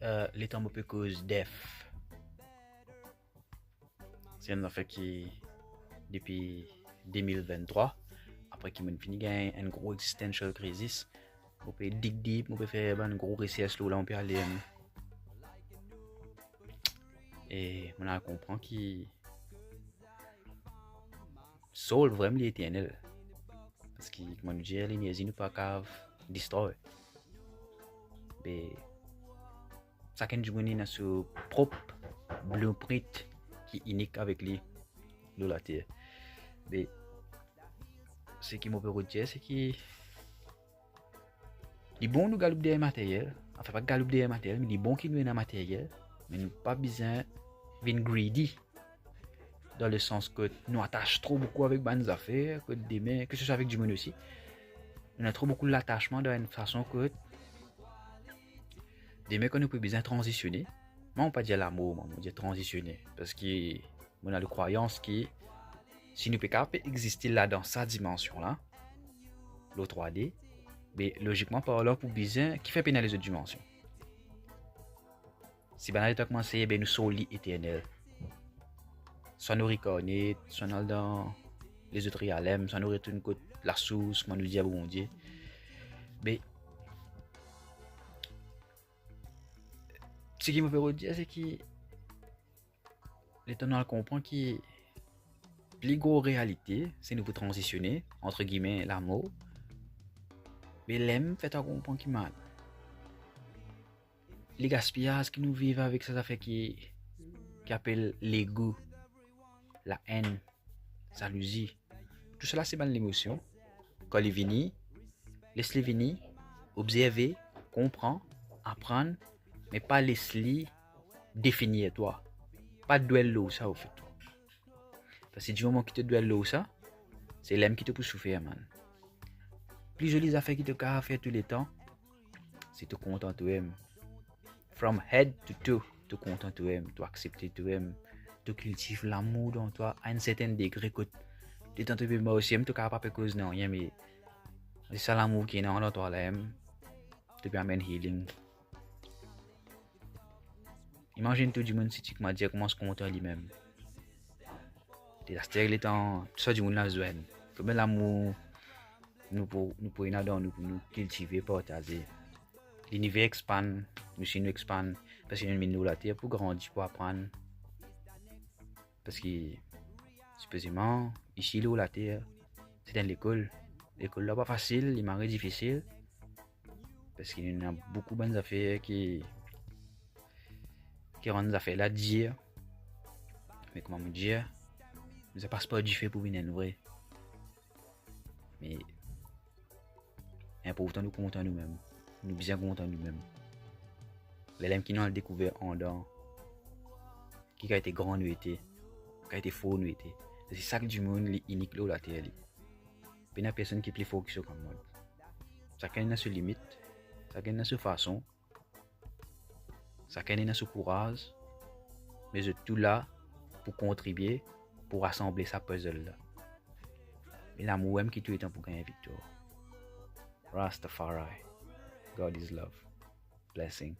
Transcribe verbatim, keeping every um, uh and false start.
Eh, letan mo pe koz def, se enn zafer ki depi de mil venntrwa, apre ki mo'nn fini gagn enn gro existential crisis, mo pe dig deep, mo pe fer bann gro resers lor la, mo pe ale, em, e mo'nn al konpran ki soul vremem li eternel. Parski, kouma nou dir, lenerzi nou pa kav destroy. Be, sakenn dimoun ena so prop blueprint ki inik avek li lor later. Be, seki mo pe retir, seki li bon nou galoup deryer materyel, anfin, pa galoup deryer materyel, me li bon ki nou ena materyel, me nou pa bizin vinn greedy. Dan lesans ki nou atas tro boukou avek bann zafer, ki demin, ki se swa avek dimoun osi, nou ena tro boukou latasman dan enn fason ki demin, kan nou pe bizin tranzisione, mwa mo pa dir lamour, mwa mo dir tranzisione, parski mo ena lekrwayans ki si nou pe kapav pe existe la dan sa dimansion la, lor trwa D, be, logikman parlan, pou bizin kifer pena lezot dimansion? Si bann letan koumanse, be, nou soul li eternel. Swa nou reikarne, swa nou al dan lezot realm, swa nou retourn kot lasours, kouma nou dir, Bondie. Be, seki mo pe redir, seki letan nou al konpran ki pli gro realite, se nou pou tranzisione, antre gime, lamor, be, lerla fer twa konpran ki, man, le gaspiyaz ki nou viv avek sa zafer ki, ki apel lego, laenn, zalouzi. Tousala se bann lemosion. Kan li vini, les li vini, obzerve, konpran, aprann, me pa les li definir twa. Pa dwel lor sa, anfet. Parski dimoman ki to dwel lor sa, se lerla ki to pou soufer, man. Pli zoli zafer ki to kapav fer touletan, se to kontan twa-mem. From head to toe, to kontan twa-mem, to aksepte twa-mem, to kiltiv lamour dan twa a enn sertenn degre kot letan to pe marse, to kapav pa pe koz nanye, me se sa lamour ki ena dan twa la, em, to pe amenn healing. Imazinn tou dimoun si ti koumadir koumans kontan limem. Dezaster letan tou sa dimoun la zwenn. Konbien lamour nou pou, nou pou ena dan nou pou nou kiltive, partaze. Liniver expand, nou si nou expand, parski nou vinn lor later pou grandi, pou aprann. Parski, sipozeman, isi lor later, se enn lekol. Lekol la pa fasil, li mari difisil. Parski nou ena boukou bann zafer ki, ki rann zafer la dir. Me kouma mo dir, nou bizin pas par dife pou vinn enn vre. Me inportan nou kontan noumem. Nou bizin kontan noumem. Lerla ki nou al dekouver andan ki kalite gran nou ete, kalite for nou ete. Se sak dimoun li inik lor later li. Pena personn ki pli for ki so kamarad. Sakenn ena so limit, sakenn ena so fason, sakenn ena so kouraz, me zot tou la pou kontribie, pou rasanble sa puzzle la. Me lamour mem ki touletan pou gagn viktwar. Rastafari, God is love. Blessing.